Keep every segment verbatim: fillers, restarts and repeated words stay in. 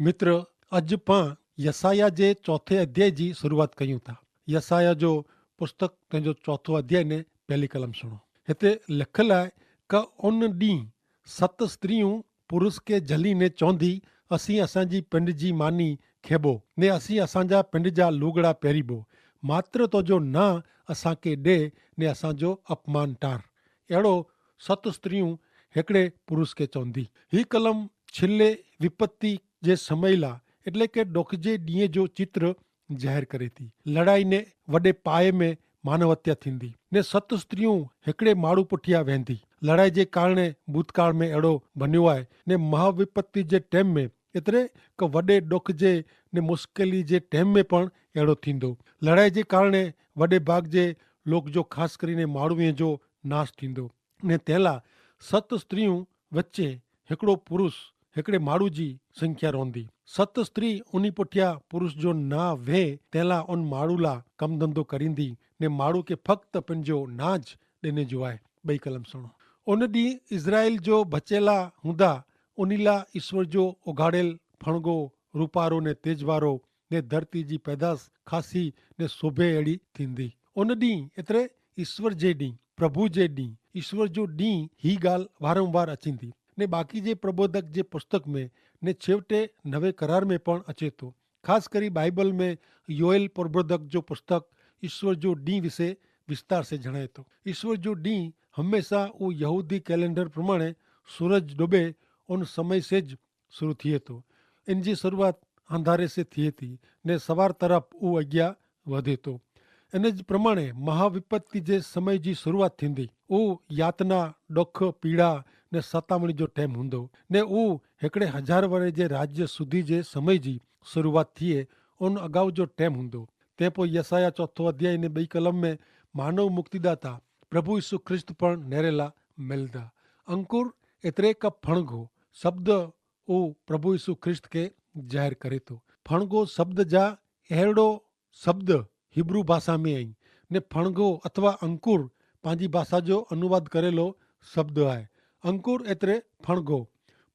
મિત્ર, અજ પાં યસાયાહ જે ચોથે અધ્યાય જી શરૂઆત કહ્યું થા. યસાયાહ જો પુસ્તક તેનો ચોથો અધ્યાય ને પહેલી કલમ સુણો. હેતા લખલ આય, કે ઉન દી સત સ્ત્રી પુરુષ કે જલી ને ચોંધી, અસી અસાંજી પિંડ જી માની ખેબો, ને અસી અસાંજા પિંડ જા લુગડા પહેરીબો. માત્ર તો જો ના અસાંકે દે, ને અસાંજો અપમાન ટાર. એડો સત સ્ત્રી હેકડ઼ે પુરુષ કે ચોંધી. હી કલમ છેલ્લે વિપત્તિ જે સમયલા, એટલે કે ડોખજે દિયે જો ચિત્ર જાહેર કરે થી. લડાઈ ને વડે પાયે મેં માનવત્યા થીંદી, ને સત સ્ત્રી હેકડ઼ે માડૂ પુઠ્યા વહેંદી. લડાઈ જે કારણે ભૂતકાળ મેં એડો ભન્યો આય, ને મહાવિપત્તિ જે ટેમ મેં એતરે કે વડે ડોખજે ને મુશ્કેલી જે ટેમ મેં પણ એડો થીંદો. લડાઈ જે કારણે વડે ભાગ જે લોક જો ખાસ કરીને માડૂએ જો નાસ થીંદો. ને તેલા સત સ્ત્રી વચ્ચે હેકડો પુરુષ હેકડ઼ે માડૂ જી સંખ્યા રોંધી. સત સ્ત્રી ઉની પુઠ્યા પુરુષ જો ના વહે, તેલા ઉન માડૂલા કમધંધો કરીંદી, ને માડૂ કે ફક્ત પન જો ના જ દેને જો આય. બઈ કલમ સુણો. ઉન દી ઇઝરાયેલ જો ભચેલા હુંદા ઉનીલા ઇશ્વર જો ઉગાડેલ ફણગો, રૂપારો ને તેજવારો ને ધરતી જી પેદાશ ખાસી ને શોભે એડી થીંદી. ઉન દી એતરે ઇશ્વર જે દી, પ્રભુ જે દી, ઇશ્વર જો દી હી ગાલ વારંવાર અચીંદી. ને બાકી જે પ્રબોધક જે પુસ્તક મેં ને છેવટે નવે કરાર મેં પણ અચેતો. ખાસ કરી બાઈબલ મેં યોએલ પ્રબોધક જો પુસ્તક ઇશ્વર જો દી વિશે વિસ્તાર સે જણાયતો. ઇશ્વર જો દી હમેંશા ઉ યહૂદી કેલેન્ડર પ્રમાણે સૂરજ ડોબે ઉન સમય સે જ શરૂ થિયે તો. એનજી શરૂઆત અંધારે સે થિયે થી ને સવાર તરફ ઉ અગિયા વધે તો. એન જ પ્રમાણે મહાવિપત્તિ જે સમય જી શરૂઆત થીંદી. ઉ યાતના, ડોખ, પીડા ને સતામણી જો ટેમ હુંદો, ને ઉ હેકડ઼ે હજાર વરે જે રાજ્ય સુધી જે સમય જી શરૂઆત થિયે ઉન અગાઉ જો ટેમ હુંદો. તે પો યસાયાહ ચોથો અધ્યાય ને બઈ કલમ મેં માનવ મુક્તિદાતા પ્રભુ ઈસુ ખ્રિસ્ત પણ નેરેલા મેલદા. અંકુર એતરે કા ફણગો શબ્દ ઉ પ્રભુ ઈસુ ખ્રિસ્ત કે જાહેર કરે તો. ફણગો શબ્દ જા એરડો શબ્દ હીબ્રૂ ભાષા મેં અહીં, ને ફણગો અથવા અંકુર પાંજી ભાષા જો અનુવાદ કરેલો શબ્દ આય. અંકુર એતરે ફણગો.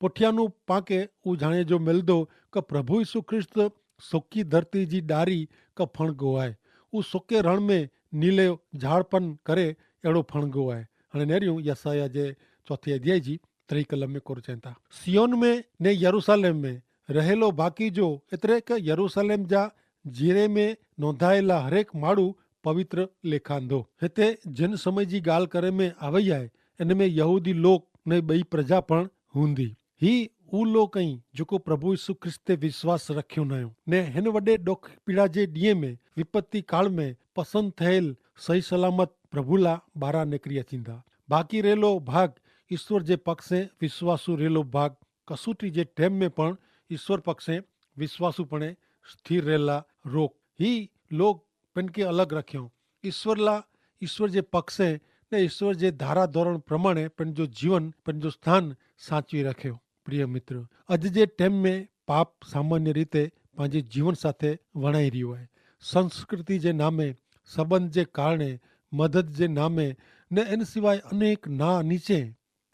પુઠ્યાનું પાંકે ઉજાણે જો મેલદો કે પ્રભુ ઈસુ ખ્રિસ્ત સોકી ધરતી જી ડારી કા ફણગો આય. ઉ સોકે રણ મેં નીલે ઝાડપન કરે એડો ફણગો આય. હણે નેર્યું યસાયાહ જે ચોથી અધ્યાય જી ત્રિકલમ મેં કોર ચેંતા. સિયોન મેં ને યરૂસાલેમ મેં રહેલો બાકી જો એતરે કે યરૂસાલેમ જા જીરે મેં નોંધાયેલા હરેક માડૂ પવિત્ર લેખાંદો. હેતે જેન સમય જી ગાલ કરે મેં આવય આય, એન મેં યહૂદી લોક ને બઈ પ્રજા પણ હુંદી. હી ઉ લોક અહીં જોકો પ્રભુ ઈસુ ખ્રિસ્તે વિશ્વાસ રખ્યો નયો, ને હેન વડે ડોખ પીડા જે દિયે મેં વિપત્તિ કાળ મેં પસંદ થયેલ સહી સલામત પ્રભુલા બારા નેકરી અચીંદા. બાકી રહેલો ભાગ ઈસ્વર જે પક્ષે વિશ્વાસુ રહેલો ભાગ કસૂટી જે ટેમ મેં પણ ઈસ્વર પક્ષે વિશ્વાસુ પણે સ્થિર રહેલા રોક. હી લોક પેનકે અલગ રખ્યો ઈસ્વરલા, ઈસ્વર જે પક્ષે ને ઈસ્વર જે ધારા ધોરણ પ્રમાણે પેનજો જીવન પેનજો સ્થાન સાચવી રખ્યો. પ્રિય મિત્ર, અજ જે ટેમ મેં પાપ સામાન્ય રીતે પાંજે જીવન સાથે વણાઈ રહ્યો હૈ. સંસ્કૃતિ જે નામે, સંબંધ જે કારણે, મદદ જે નામે, ને એન સિવાય અનેક ના નીચે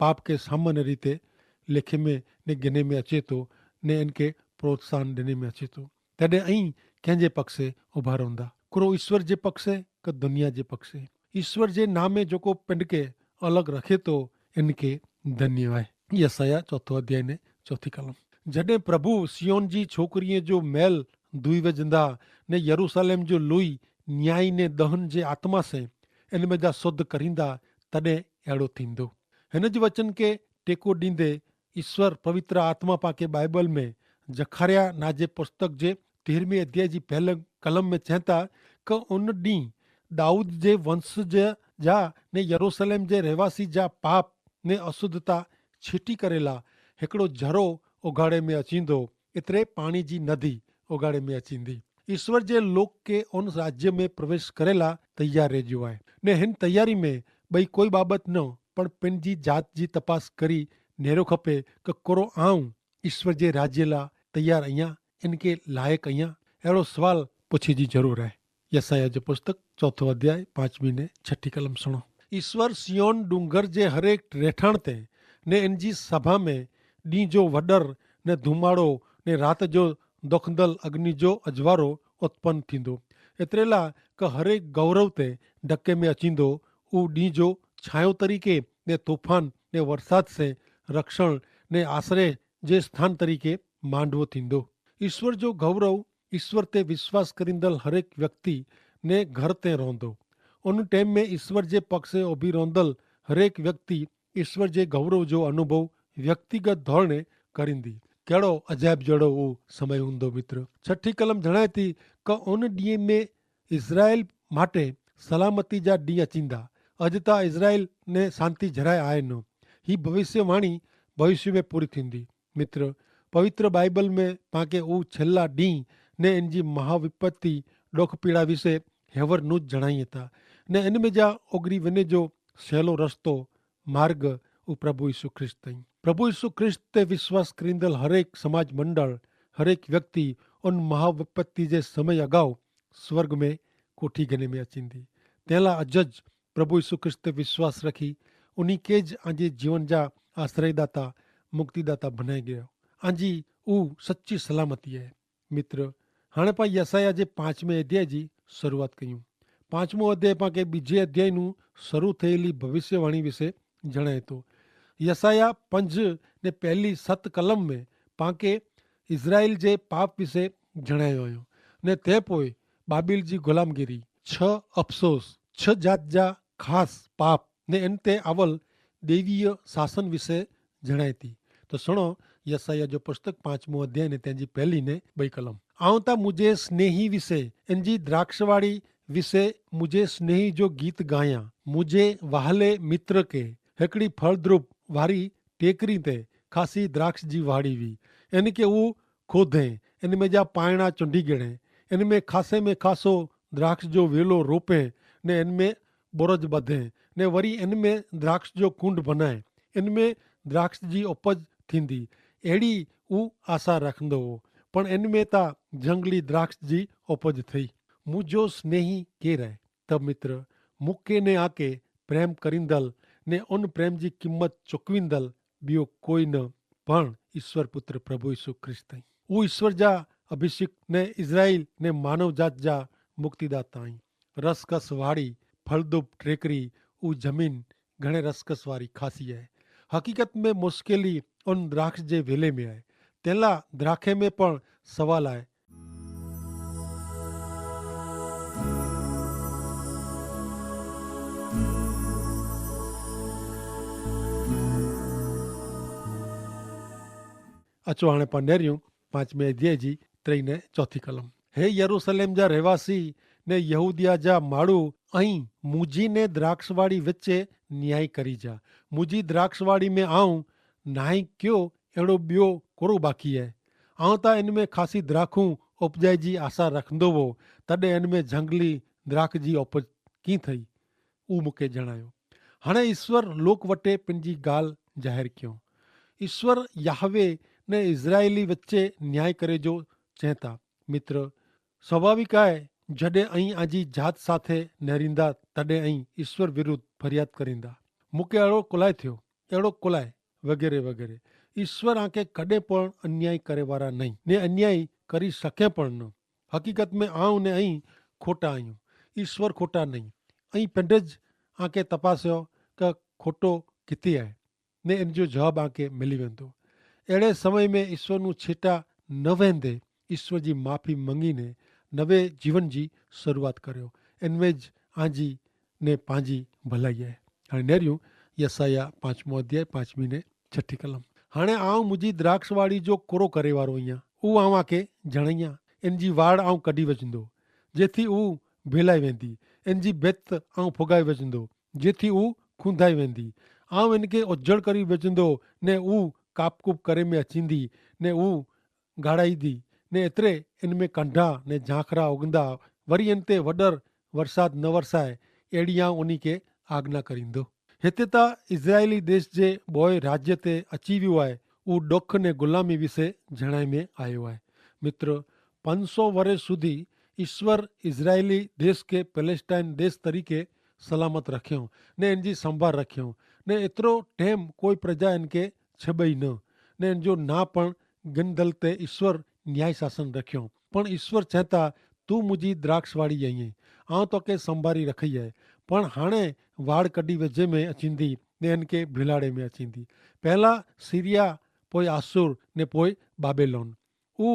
પાપ કે સામાન્ય રીતે લેખે મેં ને ગિને મેં અચેતો, ને એન કે પ્રોત્સાહન દેને મેં અચેતો. તેડે અહીં કેંજે પક્ષે ઉભા રોંધા? કુરો ઈસ્વર જે પક્ષે કે દુનિયા જે પક્ષે? ઈસ્વર જે નામે જોકો પેંડકે અલગ રખેતો એન કે ધન્યવાય. યસાયાહ ચોથો અધ્યાય ને ચોથી કલમ. જડે પ્રભુ સિયોન જી છોકરીએ જો મેલ ધુઈ વજંદા, ને યરૂસાલેમ જો લુઈ ન્યાયી ને દહન જે આત્મા સે એન મેં જા શુદ્ધ કરીંદા, તદે એડો થીંદો. હેન જ વચન કે ટેકો દીંદે ઈસ્વર પવિત્ર આત્મા પાકે બાઈબલ મેં જખાર્યા ના જે પુસ્તક જે તેરમી અધ્યાય જી પહેલે કલમ મેં ચેંતા, કે ઉન દી દાઉદ જે વંશ જે જા ને યરૂસાલેમ જે રહેવાસી જા પાપ ને અશુદ્ધતા છીટી કરેલા હેકડો જરો ઉગાડે મેં અચીંદો, એતરે પાણી જી નદી ઉગાડે મેં અચીંદી. ઈસ્વર જે લોક કે ઉન રાજ્ય મેં પ્રવેશ કરેલા તૈયાર રહેજો આય. ને હેન તૈયારી મેં બઈ કોઈ બાબત ન, પણ પેનજી જાત જી તપાસ કરી નેરો ખપે કે કોરો આઉં ઈસ્વર જે રાજ્ય લા તૈયાર અહિયા, એન કે લાયક અહિયા? એડો સવાલ પૂછી જી જરૂર હૈ. યસાયાહ જો પુસ્તક ચોથો અધ્યાય પાંચમી ને છઠી કલમ સુણો. ઈસ્વર સિયોન ડુંગર જે હરેક રેઠાણ તે ને એન જી સભા મેં દી જો વડર ને ધુમાડો ને રાત જો દોખદલ અગ્નિ જો અજવારો ઉત્પન થીંદો. એતરેલા કે હરેક ગૌરવ તે ઢકે મેં અચીંદો. ઉ ડીંજો છાંયો તરીકે ને તોફાન ને વરસાદ સે રક્ષણ ને આશરે જે સ્થાન તરીકે માંડવો થીંદો. ઈસ્વર જો ગૌરવ ઈસ્વર તે વિશ્વાસ કરીંદલ હરેક વ્યક્તિ ને ઘર તે રોંધો. ઉન ટેમ મેં ઈસ્વર જે પક્ષે ઓભી રોંધલ હરેક વ્યક્તિ ઈસ્વર જે ગૌરવ જો અનુભવ વ્યક્તિગત ધોરણે કરીંદી. કેડો અજાયબ જેડો ઉ સમય હુંદો મિત્ર. છઠી કલમ જણાયતી કે ઉન ડિયે મેં ઇઝરાયેલ માટે સલામતી જા ડિયા ચીંદા. અજ તા ઇઝરાયેલ ને શાંતિ જરાય આય ન. હી ભવિષ્યવાણી ભવિષ્ય મેં પૂરી થીંદી. મિત્ર, પવિત્ર બાઈબલ મેં પાંકે ઉ છેલ્લા ડિંહ ને એનજી મહાવિપત્તિ ડોખપીડા વિશે હેવર નું જ જણાઈ હતા. ને એન મેં જા ઓગરી વેને જો સહેલો રસ્તો માર્ગ ઉ પ્રભુ ઈસુ ખ્રિસ્ત તઈ. પ્રભુ ઈસુ ખ્રિસ્ત તે વિશ્વાસ કરીંદલ હરેક સમાજ મંડળ હરેક વ્યક્તિ ઉન મહાવિપત્તિ જે સમય અગાઉ સ્વર્ગ મેં કોઠી ગને મેં અચીંદી. તેલા અજ જ પ્રભુ ઈસુ ખ્રિસ્ત તે વિશ્વાસ રખી ઉની કે જ આજે જીવન જા આશ્રયદાતા મુક્તિદાતા ભનાઈ ગયો. આજી ઉ સચ્ચી સલામતી હૈ. મિત્ર, હાણે પાં યસાયાહ જે પાંચમે અધ્યાય જી શરૂઆત કહ્યું. પાંચમો અધ્યાય પાંકે બીજે અધ્યાય નું શરૂ થયેલી ભવિષ્યવાણી વિશે જણાયતો. યસાયાહ પંજ ને પહેલી સત કલમ મેં પાંકે ઇઝરાયેલ જે પાપ વિશે જણાયો અયો. ને તે પોય બાબિલ જી ગુલામગીરી, છ અફસોસ, છ જાત જા ખાસ પાપ ને એન તે આવલ દેવીય શાસન વિશે જણાયતી. તો સુણો, યસાયાહ જો પુસ્તક પાંચમો અધ્યાય ને તેની પહેલી ને બઈ કલમ. આઉં તા મુઝે સ્નેહી વિશે એનજી દ્રાક્ષવાડી વિશે મુઝે સ્નેહી જો ગીત ગાયા. મુઝે વહાલે મિત્ર કે હેકડી ફળદ્રુપ વારી ટેકરી તે ખાસી દ્રાક્ષ જી વહાડી વી. એન કે ઉં ખોધે, એન મેં જા પાયણા ચુંડી ગેણે, એન મેં ખાસે મેં ખાસો દ્રાક્ષ જો વેલો રોપે ને એન મેં બોરજ બધે ને વરી એન મેં દ્રાક્ષ જો કુંડ ભનાએ, એન મેં દ્રાક્ષ જી ઓપજ થીંદી. એડી ઉં આશા રાખંદો હો. પણ એન મેં તા જંગલી દ્રાક્ષ જી ઓપજ થઈ. મુજો સ્નેહી કે રહે? તબ મિત્ર, મુકે ને આકે પ્રેમ કરીંદલ ને ઉન પ્રેમ જી કિંમત ચોકવીંદલ બિયો કોઈ ન, પણ ઈસ્વર પુત્ર પ્રભુ ઈસુ ખ્રિસ્ત હૈં. ઉં ઈસ્વર જા અભિષિક્ત ને ઇઝરાઇલ ને માનવ જાત જા મુક્તિદાતા હૈં. રસકસ વાડી ફલદુપ ટેકરી ઉં જમીન ઘણે રસકસ વારી ખાસી હૈ. હકીકત મેં મુશ્કેલી ઉન દ્રાક્ષ જે વેલે મેં હૈ. તેલા દ્રાખે મેં પણ સવાલ આય. અચો હાણે પાં નેર્યું પાંચમે અધ્યાય જી ત્રય ને ચોથી કલમ. હે યરૂસલેમ જા રહેવાસી ને યહૂદિયા જા માળુ, અહીં મુજી ને દ્રાક્ષવાડી વચ્ચે ન્યાય કરી જા. મુજી દ્રાક્ષવાડી મેં આઉં નાઈ ક્યો એડો બ્યો કોરો બાકી હૈ? આઉં તા એન મેં ખાસી દ્રાખું ઉપજાઈ જી આશા રખંદો વો, તદે એન મેં જંગલી દ્રાખ જી ઉપજ કી થઈ? ઉં મુકે જણાયો. હણે ઈસ્વર લોક વટે પન જી ગાલ જાહેર ક્યો. ઈસ્વર યાહવે ને ઇઝરાયેલી વચ્ચે ન્યાય કરે જો ચેંતા. મિત્ર, સ્વાભાવિક આય, જડે અહીં આજી જાત સાથે નહરીંદા તદે અહીં ઈસ્વર વિરુદ્ધ ફરિયાદ કરીંદા, મુકે અડો કોલાય થયો, એડો કોલાય વગેરે વગેરે. ઈસ્વર આંકે કડે પણ અન્યાય કરેવારા નહીં ને અન્યાય કરી શકે પણ ન. હકીકત મેં આઉં ને અહીં ખોટા આયું. ઈસ્વર ખોટા નહીં. અહીં પેંધે જ આંકે તપાસ્યો કે ખોટો કિતે આય, ને એન જો જવાબ આંકે મિલી વેંદો. એડે સમય મેં ઈસ્વરનું છેટા ન વેંદે ઈસ્વર જી માફી મંગી ને નવે જીવન જી શરૂઆત કર્યો. એન મેં જ આંજી ને પાંજી ભલાઈ આય. અને નેર્યું યસાયાહ પાંચમો અધ્યાય પાંચમી ને છઠી કલમ. હાણે આઉં મુજી દ્રાક્ષવાડી જો કોરો કરેવારો અહિયા ઉં આઉં આકે જણાઈયા. એન જી વાડ આઉં કઢી વજંદો જેથી ઉં ભેલાઈ વેંદી. એન જી ભેત આઉં ફોગાઈ વજંદો જેથી ઉં ખુંધાઈ વેંદી. આઉં એન કે ઓજ્જડ કરી વજંદો ને ઉં કાપકૂપ કરે મેં અચીંદી ને ઉં ગાડાઈ દી. ને એતરે એન મેં કંઢા ને ઝાંખરા ઓગંદા વરી એન તે વડર વરસાદ ન વરસાય એડિયા ઉની કે આજ્ઞા કરીંદો. હેતેતા ઇઝરાયેલી દેશ જે બોય રાજ્ય તે અચીવ્યું આય ઉં ડોખ ને ગુલામી વિશે જણાઈ મેં આયો આય. મિત્ર, પંચસો વરે સુધી ઇશ્વર ઇઝરાયેલી દેશ કે પેલેસ્ટાઇન દેશ તરીકે સલામત રખ્યો ને એનજી સંભાર રખ્યો. ને એતરો ટેમ કોઈ પ્રજા એનકે છબઈ ન ને એનજો ના પણ ગિનદલ તે ઈસ્વર ન્યાય શાસન રખ્યો. પણ ઈસ્વર ચેંતા, તું મુઝે દ્રાક્ષવાડી અઇયે, આઉં તો કે સંભારી રખી હૈ. પણ હાણે વાડ કડી વેજે મેં અચીંદી, ને એન કે ભિલાડે મેં અચીંદી. પહેલા સિરિયા, પોય આસુર, ને પોય બાબેલોન. ઉ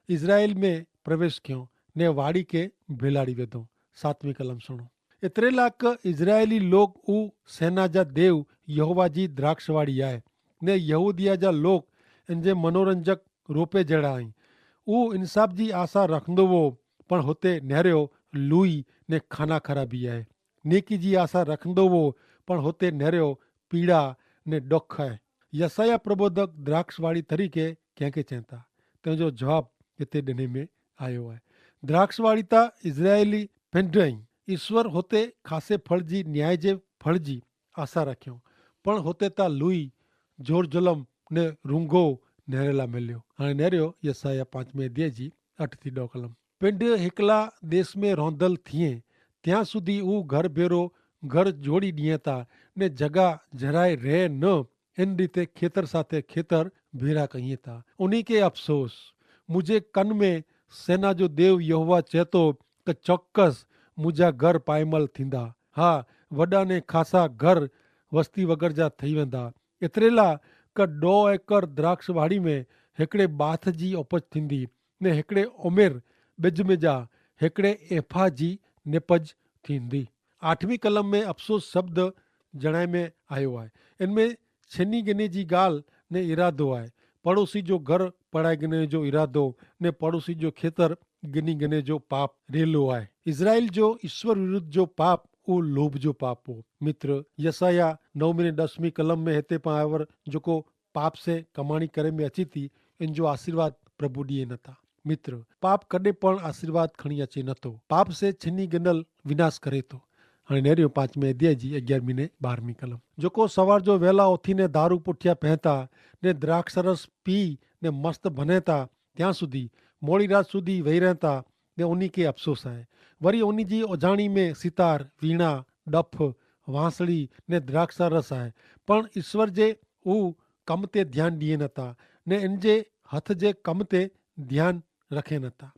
ઇઝરાયેલ મેં પ્રવેશ ક્યો, ને વાડી કે ભિલાડી વેધો. સાતમી કલમ સુણો. એતરેલા કે ઇઝરાયેલી લોક ઉ સેના જા દેવ યહોવા જી દ્રાક્ષવાડી આય, ને યહૂદિયા જા લોક એન જે મનોરંજક રોપે જેડા આઈ. ઉ ઇન્સાફ જી આશા રખંદો વો, પણ હોતે નેર્યો લુઈ ને ખાના ખરાબી આય. નેકી જી આશા રખંદો વો, પણ હોતે નેર્યો પીડા ને ડોખ આય. યસાયાહ પ્રબોધક દ્રાક્ષવાડી તરીકે કેંકે ચેંતા? તેનો જવાબ યતે દેને મેં આયો હૈ. દ્રાક્ષવાડી તા ઇઝરાયેલી પેંડ્રઈ. ઇશ્વર હોતે ખાસે ફળ જી ન્યાય જે ફળ જી આશા રાખ્યો, પણ હોતે તા લુઈ, જોરજલમ ને રૂંગો નેરેલા મેલ્યો. અને નેર્યો યસાયાહ પાંચમે અધ્યાય જી અઠ થી દો કલમ. પેંડ હેકલા દેશ મેં રોંધલ થિયે, ત્યાં સુધી ઉં ઘર ભેરો ઘર જોડી દિયે તા, ને જગા જરાય રહે ન. એન રીતે ખેતર સાથે ખેતર ભેરા કહિયે તા. ઉની કે અફસોસ. મુઝે કન મેં સેના જો દેવ યહોવા ચેતો, કે ચોક્કસ મુઝા ઘર પાયમલ થીંદા. હા, વડા ને ખાસા ઘર વસ્તી વગર જા થઈ વેંદા. એતરેલા કે દો એકર દ્રાક્ષ વાડી મેં હેકડ઼ે બાથ જી ઓપજ થીંદી, ને હેકડ઼ે ઓમેર બેજ મેં જા હેકડ઼ે એફા જી નેપજ થીંદી. આઠમી કલમ મેં અફસોસ શબ્દ જણાય મેં આયો આય. એન મેં છેની ગને જી ગાલ ને ઇરાદો આય. પડોશી જો ઘર પડાય ગને જો ઇરાદો, ને પડોશી જો ખેતર ગની ગને જો પાપ રેલો આય. ઇઝરાઇલ જો ઇશ્વર વિરુદ્ધ જો પાપ ઉ લોભ જો પાપ હો. મિત્ર, યસાયાહ નવમી ને દસમી કલમ મેં હેતે પાં આવર જોકો પાપ સે કમાણી કરે મેં અચી તી, એન જો આશીર્વાદ પ્રભુ દિયે નતા. મિત્ર, પાપ કદે પણ આશીર્વાદ ખણી અચે નતો. પાપ સે છેની ગનલ વિનાશ કરે તો. અને નેરિયો પાંચમે અધ્યાય જી અગિયારમી ને બારમી કલમ. જોકો સવાર જો વહેલા ઓથી ને ધારુ પુઠ્યા પહેંતા, ને દ્રાક્ષરસ પી ને મસ્ત ભનેતા, ત્યાં સુધી મોડી રાત સુધી વહી રહેતા, ને ઉની કે અફસોસ આય. વરી ઉની જી ઓજાણી મેં સિતાર, વીણા, ડફ, વાંસળી ને દ્રાક્ષરસ આય. પણ ઈસ્વર જે ઉ કમ તે ધ્યાન દિયે નતા, ને એન જે હથ જે કમ તે ધ્યાન રખે નતા.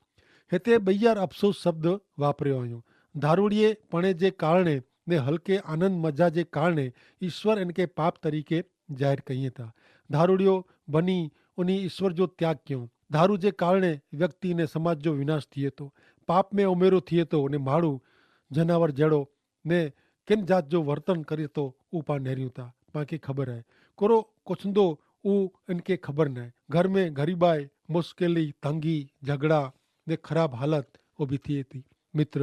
હેતે બૈયાર અફસોસ શબ્દ વાપર્યો અયો. ધારુડિયે પણે જે કારણે ને હલકે આનંદ મજા જે કારણે ઈસ્વર એનકે પાપ તરીકે જાહેર કહિયે તા. ધારુડિયો બની ઉની ઈસ્વર જો ત્યાગ ક્યો. ધારુ જે કારણે વ્યક્તિ ને સમાજ જો વિનાશ થિયે તો, પાપ મેં ઉમેરો થિયે તો, ને માડૂ જનાવર જેડો ને કેન જાત જો વર્તન કરે તો ઉપા નહર્યું તા. પાંકે ખબર હૈ, કોરો કોછંદો ઉ એનકે ખબર નાય. ઘર મેં ગરીબાઈ, મુશ્કેલી, તંગી, ઝઘડા ને ખરાબ હાલત ઉભી થિયે તી. મિત્ર,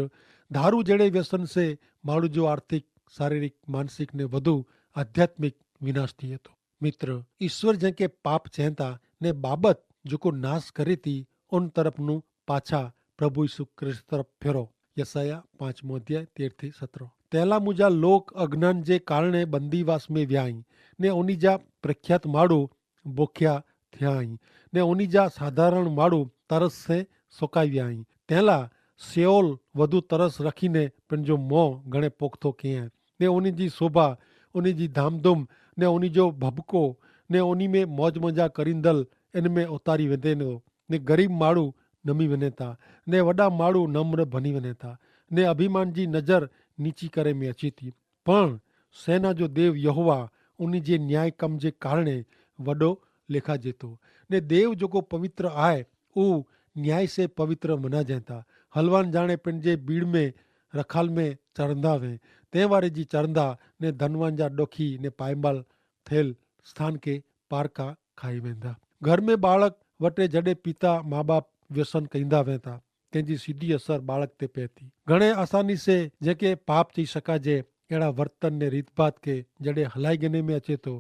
ધારુ જેડે વ્યસન સે માડૂ જો આર્થિક, શારીરિક, માનસિક ને વધુ આધ્યાત્મિક વિનાશ થિયે તો. મિત્ર, ઈસ્વર જેંકે પાપ ચેંતા ને બાબત જોકો નાશ કરે તી, ઉન તરફનું પાછા પ્રભુ ઈસુ ખ્રિસ્ત તરફ ફેરો. યસાયાહ પાંચમો અધ્યાય તેર થી સતરો. તેલા મુજા લોક અજ્ઞાન જે કારણે બંદીવાસ મેં વ્યાઈ, ને ઉની જા પ્રખ્યાત માડૂ બોખ્યા થ્યાઈ, ને ઉની જા સાધારણ માડૂ તરસ સે સોકાઈ વ્યાઈ. તેલા સેઓલ વધુ તરસ રખી ને પન જો મોં ઘણે પોખતો કહેં, ને ઉની જી શોભા, ઉની જી ધામધૂમ, ને ઉની જો ભબકો, ને ઉની મેં મોજમજા કરીંદલ એન મેં ઉતારી વેંધે નો. ને ગરીબ માડૂ નમી વેને તા, ને વડા માડૂ નમ્ર ભની વેને તા, ને અભિમાન જી નજર નીચી કરે મેં અચી તી. પણ સેના જો દેવ યહોવા ઉની જે ન્યાય કમ જે કારણે વડો લેખા જેતો. ને દેવ જોકો પવિત્ર આય ઉ ન્યાય સે પવિત્ર મના જેતા. હલવાન જાણે પન જે બીડ મેં રખાલ મેં ચરંદા વે, તે વારે જી ચરંદા ને ધનવાન જા ડોખી ને પાયમાલ થેલ સ્થાન કે પારકા ખાઈ વેંદા. ઘર મેં બાળક વટે જડે પિતા મા બાપ વ્યસન કહીંદા વેંતા, તેની સીધી અસર બાળક તે પૈતી. ઘણે આસાની સે જેંકે પાપ ચઈ શકા જે એડા વર્તન ને રીતભાત કે જડે હલાઈ ગને મેં અચે તો,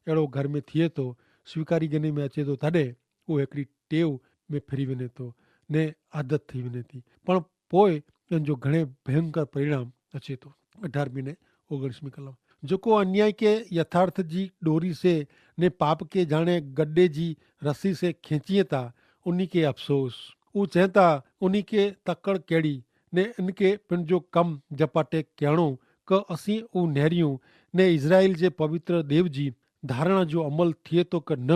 એડો ઘર મેં થિયે તો, સ્વીકારી ગને મેં અચે તો, તદે ઉહ હેકડી ટેવ મેં ફેરી વેને તો, ને આદત થઈ વેને તી. પણ પોય એન જો ઘણે ભયંકર પરિણામ અચે તો. અઢારમી ને ઓગણીસમી કલમ. જોકો અન્યાય કે યથાર્થ જી ડોરી સે ને પાપ કે જાણે ગડ્ડે જી રસ્સી સે ખેંચીએ તા, ઉની કે અફસોસ. ઉં ચેંતા ઉની કે તકડ કેડી, ને અનકે પન જો કમ જપાટે કહેણો, કે અસી ઉં નેર્યું ને ઇઝરાયેલ જે પવિત્ર દેવ જી ધારણા જો અમલ થિયે તો કે ન,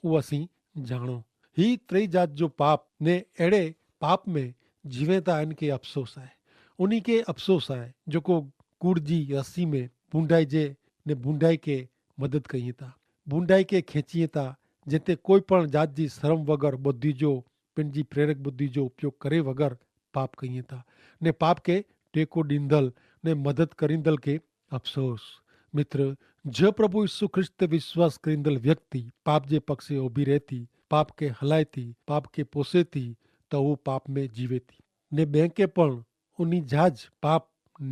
ઉં અસી જાણો. હી ત્રેય જાત જો પાપ ને એડે પાપ મેં જીવેતા એન કે અફસોસ આય. ઉની કે અફસોસ આય જોકો કૂડ જી રસી મેં ભૂંડાઈ જે ને ભૂંડાઈ કે મદદ કઈ તા, ભૂંડાઈ કે ખેંચી તા, જેતે કોઈ પણ જાત જી શરમ વગર બુદ્ધિ જો પેનજી પ્રેરક બુદ્ધિ જો ઉપયોગ કરે વગર પાપ કઈ તા, ને પાપ કે ટેકો દીંદલ ને મદદ કરીંદલ કે અફસોસ. મિત્ર, જે પ્રભુ ઈસુ ખ્રિસ્ત વિશ્વાસ કરીંદલ વ્યક્તિ પાપ જે પક્ષે ઉભી રહેતી, પાપ કે હલાયતી, પાપ કે પોસેતી, તો ઉપાપ મેં જીવેતી, ને બેંકે પણ ઉની જાજ પાપ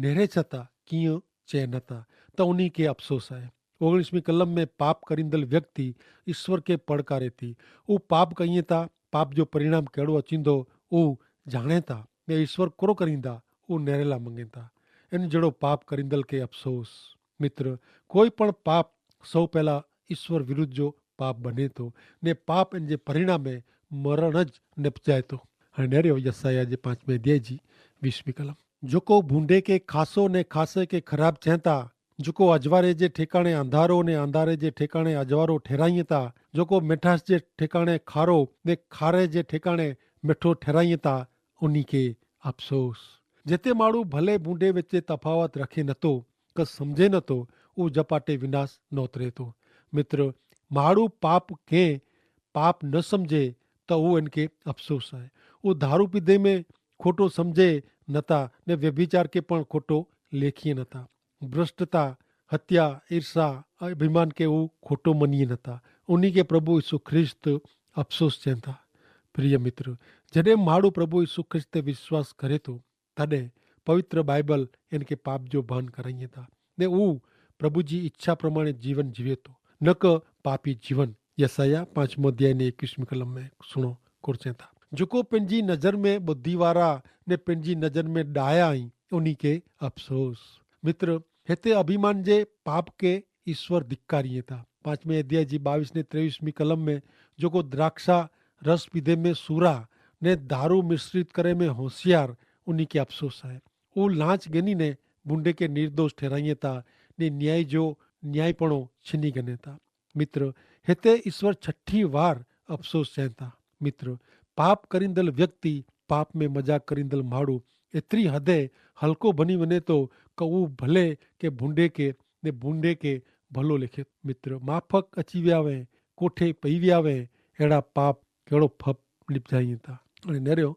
નેરે છતાં કિંય ચે નતા, તો ઉની કે અફસોસ આય. ઓગણીસમી કલમ મેં પાપ કરીંદલ વ્યક્તિ ઈસ્વર કે પડકારે થી, ઉપાપ કહિયે તા પાપ જો પરિણામ કેડો અચીંદો ઉજાણે તા, ને ઈસ્વર કોરો કરીંદા ઉનેરેલા મંગેતા. એન જેડો પાપ કરીંદલ કે અફસોસ. મિત્ર, કોઈ પણ પાપ સૌ પહેલા ઈસ્વર વિરુદ્ધ જો પાપ બને તો, ને પાપ એન જે પરિણામે મરણ જ નેપજાય તો. હૈ નેરે યસાયાહ જે પાંચમે અધ્યાય જી વીસમી કલમ. જોકો ભૂંડે કે ખાસો ને ખાસે કે ખરાબ ચેંતા, જોકો અજવારે જે ઠેકાણે અંધારો ને અંધારે જે ઠેકાણે અજવારો ઠેરાઈ તા, જોકો મેઠાસ જે ઠેકાણે ખારો ને ખારે જે ઠેકાણે મેઠો ઠેરાઈ તા, ઉની કે અફસોસ. જેતે માણુ ભલે ભૂંડે વચ્ચે તફાવત રખે નતો, કે સમઝે નતો, ઉજપાટે વિનાશ નોતરે તો. મિત્ર, માણુ પાપ કે પાપ ન સમઝે, તો ઉ એન કે અફસોસ આય. ઉ ધારુ પીધે મેં ખોટો સમઝે નતા, ને વ્યભિચાર કે પણ ખોટો લેખીએ નતા. ભ્રષ્ટતા, હત્યા, ઈર્ષ્યા, અભિમાન કે ઉ ખોટો મનીએ નતા. ઉની કે પ્રભુ ઈસુ ખ્રિસ્ત અફસોસ ચેંતા. પ્રિય મિત્ર, જડે માડૂ પ્રભુ ઈસુ ખ્રિસ્ત તે વિશ્વાસ કરે તો, તદે પવિત્ર બાઈબલ એન કે પાપ જો ભાન કરાઈ તા, ને ઉ પ્રભુ જી ઇચ્છા પ્રમાણે જીવન જીવે તો, ન કે પાપી જીવન. યસાયાહ પાંચમો અધ્યાય ને એકવીસમી કલમ મેં સુણો કોરચેતા, જોકો પેનજી નજર મેં બુદ્ધિવારા ને પેનજી નજર મેં ડાયા હી, ઉની કે અફસોસ. મિત્ર, હેતે અભિમાન જે પાપ કે ઈસ્વર ધિક્કારી તા. પાંચમે અધ્યાય જી બાવીસ ને ત્રેવીસમી કલમ મેં જોકો દ્રાક્ષા રસ પીધે મેં સુરા ને ધારુ મિશ્રિત કરે મેં હોશિયાર, ઉની કે અફસોસ હૈ. ઉહ લાંચ ગની ને ભૂંડે કે નિર્દોષ ઠેરાઈ તા, ને ન્યાય જો ન્યાયીપણો છીની ગને તા. મિત્ર, હેતા ઈસ્વર છઠી વાર અફસોસ ચેંતા. મિત્ર, પાપ કરીંદલ વ્યક્તિ પાપ મેં મજાક કરીંદલ માડૂ એતરી હદે હલકો ભની વને તો, કે ઉહ ભલે કે ભૂંડે કે ને ભૂંડે કે ભલો લેખે. મિત્ર, માફક અચી વ્યાવે, કોઠે પઈ વ્યાવે, એડા પાપ કેડો ફપ નિપજાઈ તા. અને નેર્યો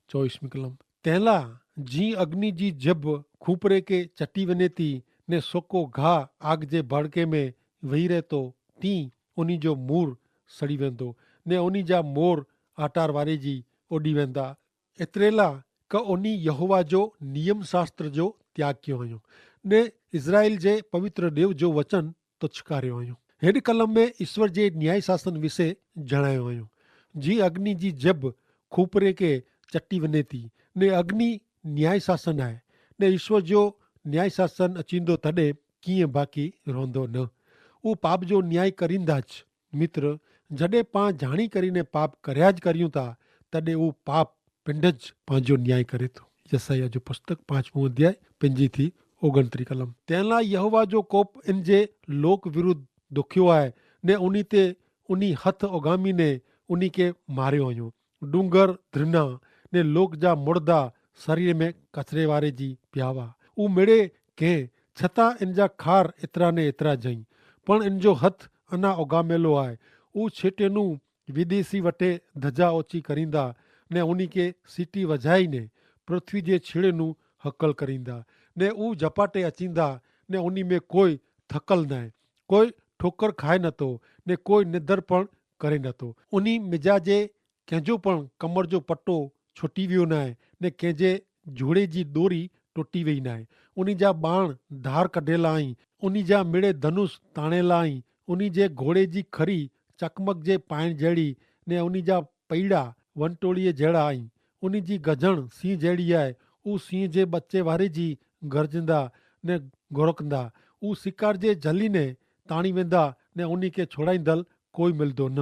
ચોવીસમી કલમ, તેલા જી અગ્નિ જી જેબ ખુંપરે કે ચટી વને તી, ને સોકો ઘા આગ જે ભડકે મેં વહી રહેતો, તી ઉની જો મૂર સડી વેંદો, ને ઉની જા મોર આટાર વારે જી ઓડી વેંદા. એતરેલા કે ઉની યહોવા જો નિયમશાસ્ત્ર જો ત્યાગ ક્યો હૈં, ને ઇઝરાયેલ જે પવિત્ર દેવ જો વચન તો છકાર્યો હૈં. હેડ કલમ મેં ઇશ્વર જે ન્યાયશાસન વિશે જણાયો હૈં. જી અગ્નિ જી જેબ ખુંપરે કે ચટી વને તી, ને અગ્નિ ન્યાયશાસન આય, ને ઇશ્વર જો ન્યાયશાસન અચીંદો તદે કિંય બાકી રોંધો ન. ઉપાપ જો ન્યાય કરીંદા જ. મિત્ર, જડે પાં જાણી કરીને પાપ કર્યા જ કર્યું તા, તદે ઉપાપ પિંડ જ પાંજો ન્યાય કરે તો. યસાયાહ જો પુસ્તક પાંચમું અધ્યાય પંજી થી ઓગણત્રી કલમ. તેના યહોવા જો કોપ એન જે લોક વિરુદ્ધ દોખ્યો આય, ને ઉની તે ઉની હથ ઓગામી ને ઉની કે માર્યો અયો. ડુંગર ધ્રિના ને લોક જા મોડદા સરીર મેં કચરે વારે જી પ્યાવા. ઉમેડે કે છતાં એન જા ખાર એતરા ને એતરા જઈ, પણ એન જો હથ અના ઓગામેલો આય. ઉછેટે નું વિદેશી વટે ધજા ઓચી કરીંદા, ને ઉની કે સીટી વજાઈ ને પૃથ્વી જે છીડે નું હકલ કરીંદા, ને ઉ જપાટે અચીંદા, ને ઉની મેં કોઈ થકલ નાય, કોઈ ઠોકર ખાય નતો, ને કોઈ નિધર પણ કરે નતો. ઉની મિજા જે કેંજો પણ કમર જો પટો છોટી વ્યો નાય, ને કેંજે જોડે જી દોરી ટોટી વય નાય. ઉની જા બાણ ધાર કઢેલા આઈ, ઉની જા મિડે ધનુષ તાણેલા આઈ, ઉની જે ઘોડે જી ખરી ચકમક જે પાઈણ જેડી, ને ઉની જા પૈડા વંટોળીએ જેડા આઈ. ઉની જી ગજણ સિંહ જેડી આય. ઉ સિંહ જે બચ્ચે વારે જી ગરજંદા ને ગોરકંદા. ઉ સિકાર જે જલી ને તાણી વેંદા, ને ઉની કે છોડાઈંદલ કોઈ મિલદો ન.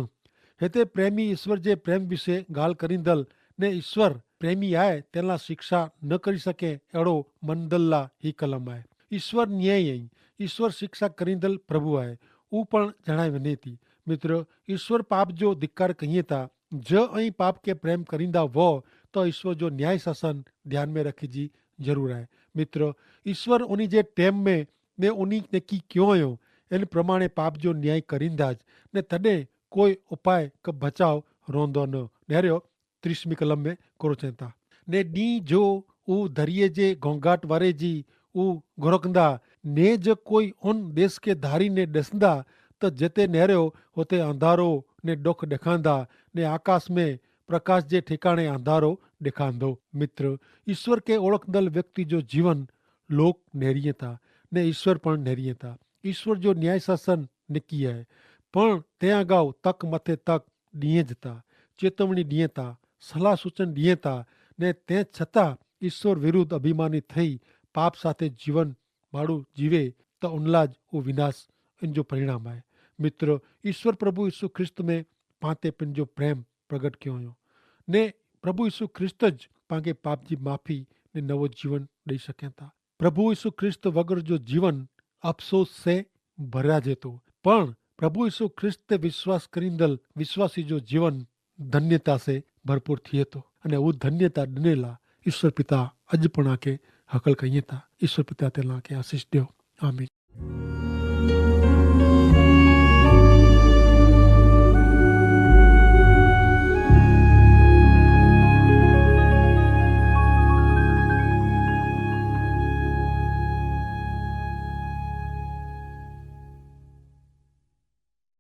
હેતે પ્રેમી ઈસ્વર જે પ્રેમ વિશે ગાલ કરીંદલ, ને ઈસ્વર પ્રેમી આય તેના શિક્ષા ન કરી શકે એડો મનદલ્લા હી કલમ આય. ઈસ્વર ન્યાયી અહીં, ઈસ્વર શિક્ષા કરીંદલ પ્રભુ આય. ઉપણ જણાય વને તી. મિત્ર, ઈસ્વર પાપ જો ધિક્કાર કહિયે તા, જો અહીં પાપ કે પ્રેમ કરીંદા વો તો ઈસ્વર જો ન્યાય શાસન ધ્યાન મેં રખી જી જરૂર હૈ. મિત્ર, ઈસ્વર ઉની જે ટેમ મેં ને ઉની ને કી ક્યો અયો એન પ્રમાણે પાપ જો ન્યાય કરીંદા જ, ને તદે કોઈ ઉપાય કે ભચાવ રોંધો ન. નેર્યો ત્રીસમી કલમ મેં કરો ચેતા, ને દી જો ઉ ધરિયે જે ઘોંઘાટ વારે જી ઉ ઘોરકંદા, ને જ કોઈ ઉન દેશ કે ધારી ને ડેસંદા, તો જેતે નેર્યો હોતે અંધારો ને ડોખ દેખાંદા, ને આકાશ મેં પ્રકાશ જે ઠિકાણે અંધારો દેખાંદો. મિત્ર, ઈસ્વર કે ઓળખંદલ વ્યક્તિ જો જીવન લોક નેરિયે તા, ને ઈસ્વર પણ નેરિયે તા. ઈસ્વર જો ન્યાય શાસન ને કિયા હૈ, પણ તે અગાઉ તક મતે તક દિયે જતા, ચેતવણી દિયે તા, સલાહ સૂચન દિયે તા, ને તે છતાં ઈસ્વર વિરુદ્ધ અભિમાની થઈ પાપ સાથે જીવન માડું જીવે, તો ઉનલા જ ઉ વિનાશ એન જો પરિણામ હૈ. મિત્ર, ઈસ્વર પ્રભુ ઈસુ ખ્રિસ્ત મેં પાંતે પેનજો પ્રેમ પ્રગટ ક્યો અયો, ને પ્રભુ ઈસુ ખ્રિસ્ત જ પાંકે પાપ જી માફી ને નવો જીવન દઈ શકેતા. પ્રભુ ઈસુ ખ્રિસ્ત વગર જો જીવન અફસોસ સે ભર્યા જેતો, પણ પ્રભુ ઈસુ ખ્રિસ્ત તે વિશ્વાસ કરીંદલ વિશ્વાસી જો જીવન ધન્યતા સે ભરપૂર થિયેતો. અને ઉ ધન્યતા દનેલા ઈસ્વર પિતા અજ પણ આકે હકલ કહિયેતા. ઈસ્વર પિતા તેલા આકે આશીસ દ્યો. આમીન.